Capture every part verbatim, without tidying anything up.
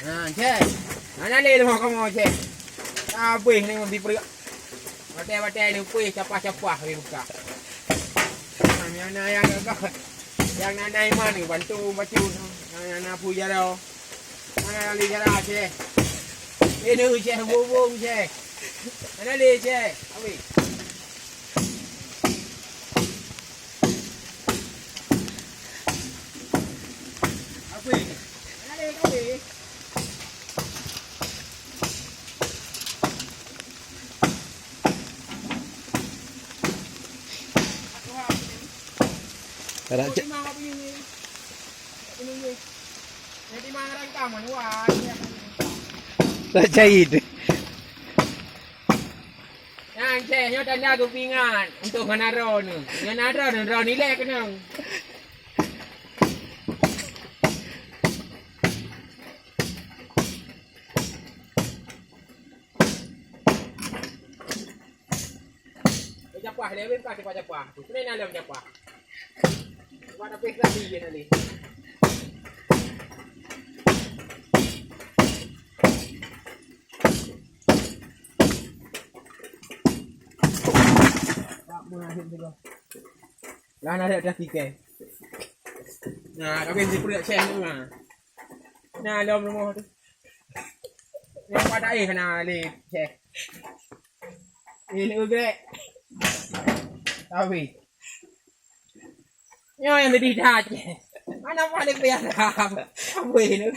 Ha, cek. Hana lé leumah kamoe, cek. Habéh ni di peureuek. Batée-batée ni puih capah-capah di muka. Ha, nyang na nyang gagah. Nyang na, na iman ni bantu bacut. Nyang na, na pui jaroe. Hana lé jaroe, cek. Ini, cek, bubung, cek. Hana lé, cek. Habéh. Apa ini? Hana lé, habéh. Raja. Raja Id. Nyan, cek, nyoe tanda keupian untuk ngon aroe nyoe. Ngon aroe nyoe, droe nilai keunong. Capah dia, beuka capah-capah. Tu kena dalam capah. Buat apa lagi je tadi? Lah, nak ada kaki ke? Nah, kami di perut saya ni, nah. Nah, dalam rumah tu. Yang pada air kena lip, cek. Eh, ni grek. Tapi. Nyoe nyang sedih that, cek. Mana paling payah dah. Apa ini?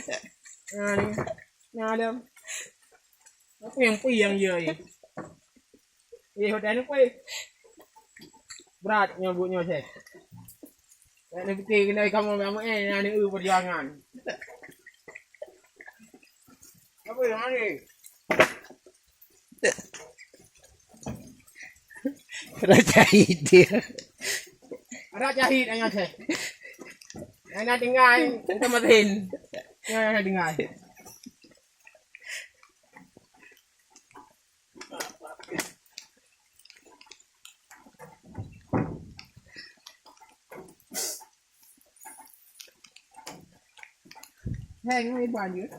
Nah, ni. Nah, dalam. Apa yang puyang je ni? Eh, hotel ni pun. Berat nyoe buet nyoe, cek. Nak ni fikir kena kamu nama eh, nak ni, eh, perjuangan. Apa yang ni? Raja Id dia. Ada jahit hanya, cek. Hana tinggai, itu mesin. Hana tinggai. Heng, ni ban je.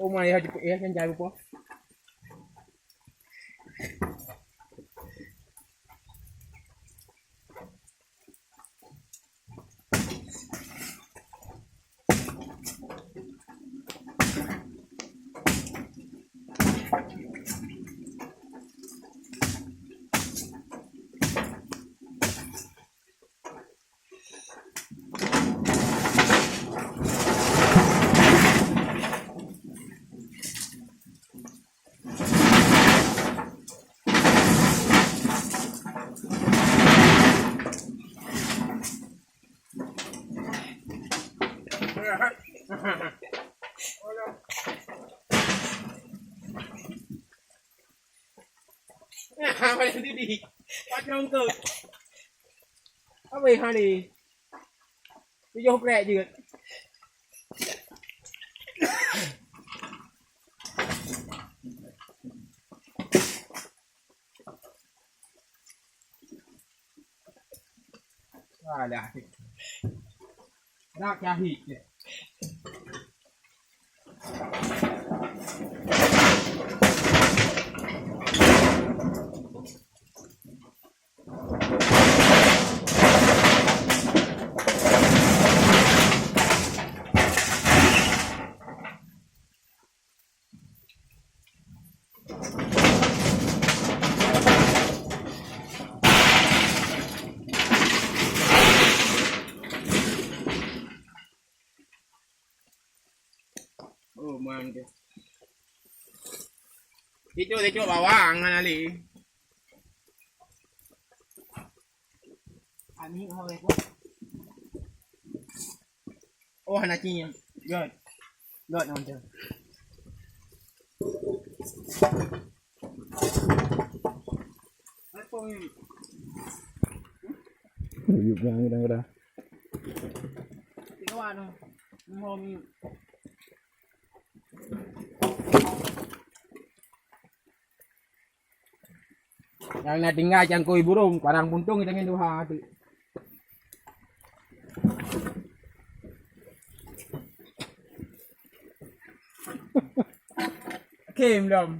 Oh, mai, ya, jemput, ya, jangan lupa. Apa yang tadi? Patrong tu. Apa yang hari? Tujoh krek jeuet. Alah. Nak jahit je. Oh, man tu. Itu, itu bawang kan, Ali. Ani, oh, itu. Oh, hana cing. Jot. Jot, nonton. Yuk, yang kadang-kadang. Nyang na tinggai cangkôi burông, parang puntông kita ngen tuha tu. Kim dong.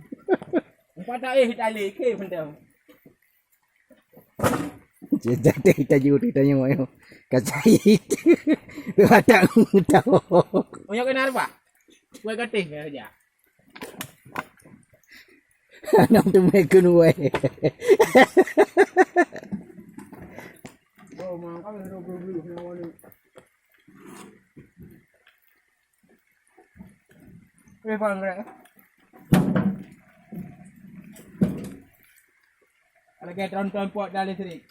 Empat tak eh tali, kim dong. Jadi tajur kita nyoe. Kacai. Batak tahu. Punya kenal, Pak? Kue getih saja. Anak tu mereka nuai. Oh, makan dua puluh nyawa ni. Eh, bang, rek. Lagi tron-tron pot dah listrik.